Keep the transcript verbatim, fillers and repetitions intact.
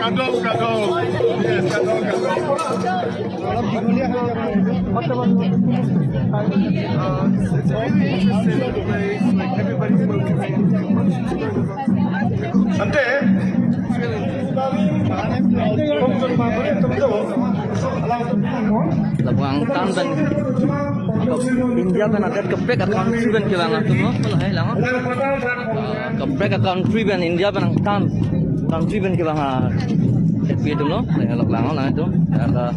Gadol, gadol. Yes, gadol, gadol. Uh, it's, it's a really interesting place. Like, everybody's welcoming. Ante, it's really interesting. Labang tan pen India pen adet kaprek a-country pen kevang atum lo, lahai lang. Kaprek a-country pen India pen angtan country pen kevang a-, adet pi atum lo, lahai lok lang, lahai atum. Ya, la.